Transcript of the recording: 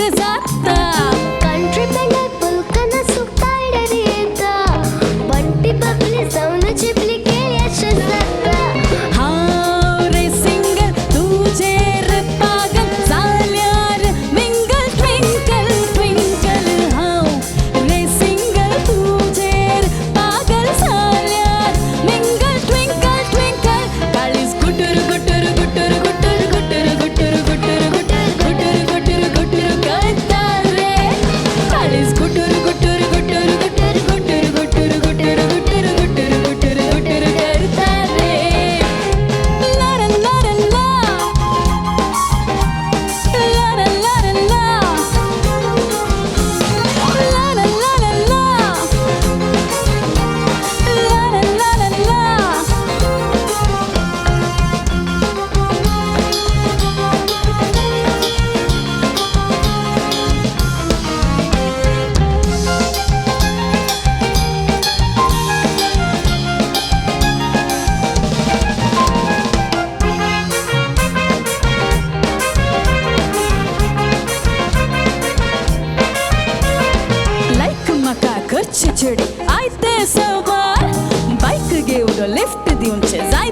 गुटूर जाता. कंट्री बँडाक फुलकाना सुखाडर येता, बंटी बबली जावन चिपली केळ्याशें जाता. हांव रे सिंगल तुजेर पागल जाल्यार मिंगल ट्विंकल ट्विंकल. हांव रे सिंगल तुजेर पागल जाल्यार मिंगल ट्विंकल ट्विंकल. काळीज गुटूर गुटूर गुटूर गुटूर गुटूर गुटूर गुटूर गुटूर गुटूर गुटूर गुटूर करता रे. काळीज गुटूर गुटूर गुटूर गुटूर गुटूर गुटूर गुटूर गुटूर गुटूर गुटूर गुटूर करता रे. ला ला ला ला ला ला ला ला ला ला ला ला ला ला ला ला. लायक म्हाका घरचे चेडे आयते सवार, बायक घेवन लिफ्ट दिवचे जाय.